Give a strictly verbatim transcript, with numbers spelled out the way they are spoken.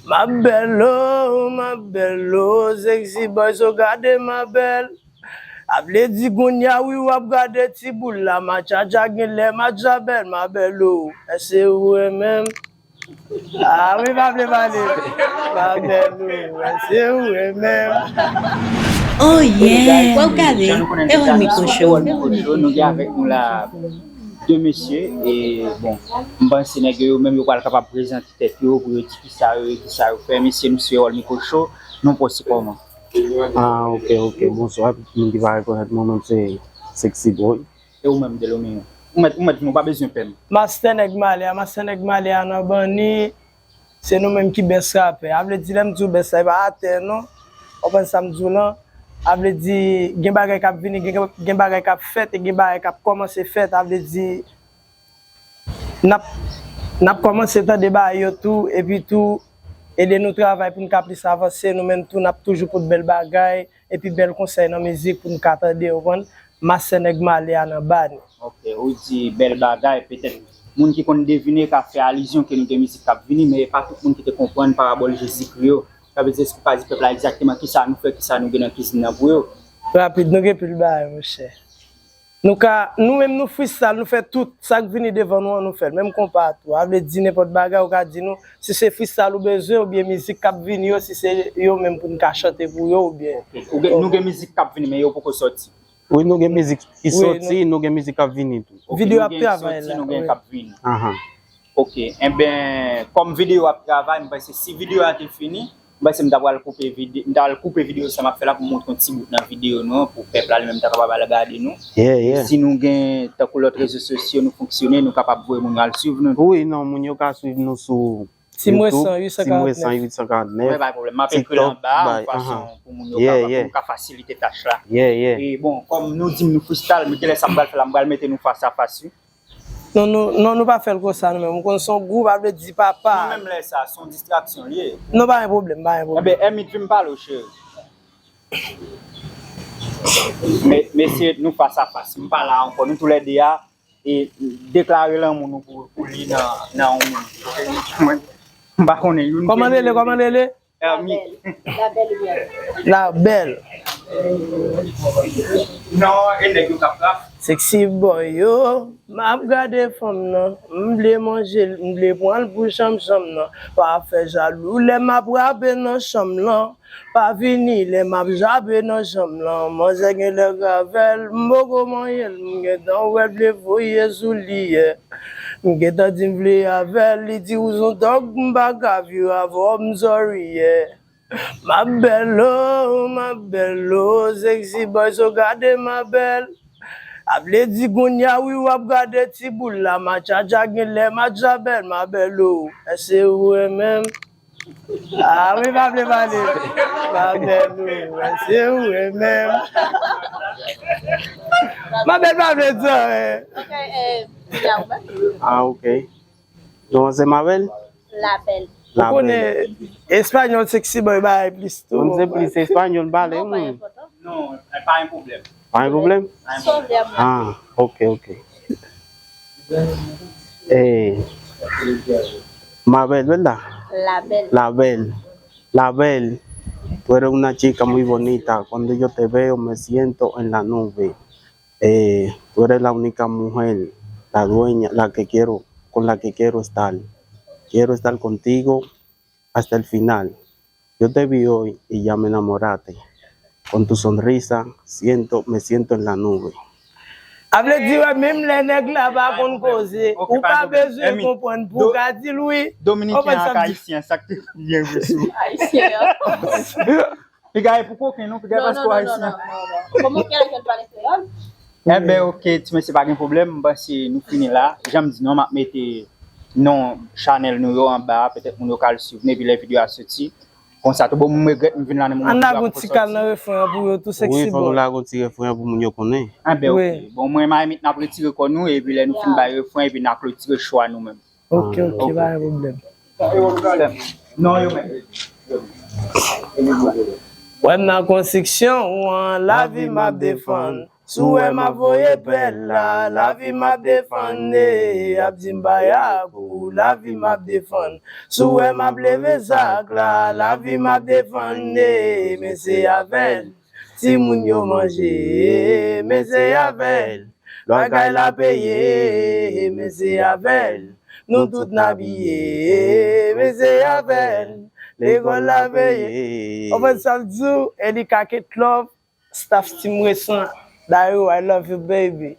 Ma belle, oh, ma belle, oh, sexy boy, so gade ma belle. A vle di kounye a wi w ap gade ti boul la, ma djadja genlè ma dja bèl, ma belle, oh, èske ou renmen m? Ah wi, pa vle pale. Ma belle, oh, èske ou renmen m? Oh yeah, wè w gade, e wè mikwo cho. Nou gen avèk nou la de mesye, e bon, m panse nèg yo menm yo pral kapab prezante tèt yo pou yo di kisa yo ye, kisa yo fè. Mesye, nou se All Micro Show, non pòs se kòman? Ah, ok, ok, bonswa tout moun ki pa rekonèt mwen, mwen se Sexy Boy. E ou menm, Delomino? Ou mèt, ou mèt, nou pa bezwen pè m. Mastè nèg malè a, mastè nèg malè a nan banni, se nou menm ki best rapè. A vle di lè m di w best la, e pa atè non. Ou konprann sa m di w lan? A vle di gen bagay k ap vini, gen, gen bagay k ap fèt e gen bagay k ap kòmanse fèt. A vle di n ap, n ap kòmanse tande bagay yo tou, epi tou ede nou travay pou n ka plis avanse. Nou menm tou n ap toujou pot bèl bagay epi bèl konsèy nan mizik pou n ka tande, ou konprann? Mastè nèg malè a nan banni. Ok, ou di bèl bagay, petèt moun ki konn devine ka fè alizyon ke nou gen mizik k ap vini, men e pa tout moun ki te konprann parabòl Jezikri yo. Sa vle di, èske w ka di pèp la egzakteman kisa nou fè, kisa nou gen nan kizin nan pou yo? Rapid, nou gen pil bagay, monchè. Nou ka, nou menm nou freestyle, nou fè tout sa k vini devan nou an, nou fè l. Menm konpa tou. A vle di nenpòt bagay, ou ka di nou, si se freestyle ou bezwen, oubyen mizik k ap vini yo, si se yo menm pou n ka chante pou yo, oubyen. Ou gen, nou gen mizik k ap vini, men yo poko sòti. Wi, nou gen mizik ki sòti, nou gen mizik k ap vini tou. Videyo ap travay la. Nou gen k ap vini. Ahan. Ok, enben, kòm videyo ap travay, m panse si videyo a te fini, m panse m ta pral koupe videyo, m ta pral koupe videyo sa m ap fè la pou m montre yon ti bout nan videyo nou an, pou pèp la li menm ta kapab al gade nou. Yeah, yeah. Si nou gen, tankou lòt rezo sosyo nou fonksyone, nou kapab voye moun yo al swiv nou. Wi, non, moun yo ka swiv nou sou Ti mwen YouTube, san uit san Ti mwen karant nèf. san uit san karant nèf. Mwen pa gen pwoblèm, m ap ekri l TikTok, anba an bay, fason ahan. Pou moun yo Yeah, kapab, yeah. Pou m ka fasilite tach la. Yeah, yeah. E bon, kòm nou di m nou freestyle, men genlè sa m pral fè la, m pral mete nou fas a fas, wi. Non, nou, non, nou pa fè l konsa nou menm. Ou konn se yon gwoup, a vle di papa. Non, menm lè sa, se yon distraksyon li ye. Non, pa gen pwoblèm, pa gen pwoblèm. Enben, Hermit, vin m pale w, cheri. Me-, mesye, nou fas a fas. M pa la ankò. Nou toulède a, e deklare lanmou nou pou, pou li nan, nan yon moun. Mwen, m pa konnen youn. Kòman l rele, kòman l rele? Hermit. La belle. Non, e nèg yo k ap rap. Sexy boy yo, m ap gade fanm nan. M vle manje l, m vle pran l pou chanm chanm nan. Pa fè jalou lè m ap rape nan chanm lan. Pa vini lè m ap jape nan chanm lan. Manzè genlè gravèl, m poko manyen l, m gentan wè l vle voye sou li yè. M gentan di m vle avè l, li di ou s on tòg, m pa ka viv avè w, m sorry, yeah. Ma belle, oh, ma belle, oh, sexy boy, so gade ma belle. A vle di kounye a wi w ap gade ti boul la, ma djadja genlè ma dja bèl, ma belle, oh, èske ou renmen m? Ah wi, pa vle pale. Ma belle, oh, èske ou renmen m? Ma belle pa vle di anyen. Ok, eh, Mia, ou menm? Ah, ok. Non, se Mabel? La belle. Ou konnen espanyòl sexy boy bay plis tou. Mwen se plis espanyòl pale. Non, pa enpòtan. Non, pa yon pwoblèm. Pa yon pwoblèm? Son vèb la. Ah, ok, ok. Eh, Mabel, ¿verdad? La belle. La belle. La belle. Tú eres una chica muy bonita. Cuando yo te veo me siento en la nube. Eh, tú eres la única mujer, la dueña, la que quiero, con la que quiero estar. Quiero estar contigo hasta el final. Yo te vi hoy y ya me enamoraste. Con tu sonrisa siento, me siento en la nube. A vle di wè menm lè nèg la pa konn koze, ou pa bezwen konprann pou w ka di l wi. Dominiken ak Ayisyen, sa k te byen vre sou. Ayisyen an. Piga e pou koken non, piga e paspò ayisyen. Kòman w gen lè pale kreyòl? Enben, ok, ti mesye, pa gen pwoblèm. M panse nou fini la. Jan m di nou, m ap mete non chanèl nou yo anba a. Petèt moun yo ka al swiv nou epi lè videyo a soti. Konsa tou, bon, m regrèt m vin la nan moman. Ann lage yon ti kal nan refren an pou yo tou, sexy boy. Wi, fò nou lage yon ti refren an pou moun yo konnen. Enben, ok. Bon, mwen, Marimit, n ap retire kò nou, epi lè nou fin bay refren, epi n a klotire cho a nou menm. Ok, ok, pa gen pwoblèm. Non, yo menm. Wè m nan konstriksyon ou an lavi m ap defann. Si w wè m ap voye pèl la, lavi m ap defann, e, y ap di m bayakou, lavi m ap defann. Si w wè m ap leve zak la, lavi m ap defann, e, men se avè l. Timoun yo manje, men se avè l. Lwa kay la peye, men se avè l. Nou tout n abiye, men se avè l. Lekòl la peye. Ou konprann sa m di w? Elika Ketlove, staff Team Resan. Dayou, I love you, baby.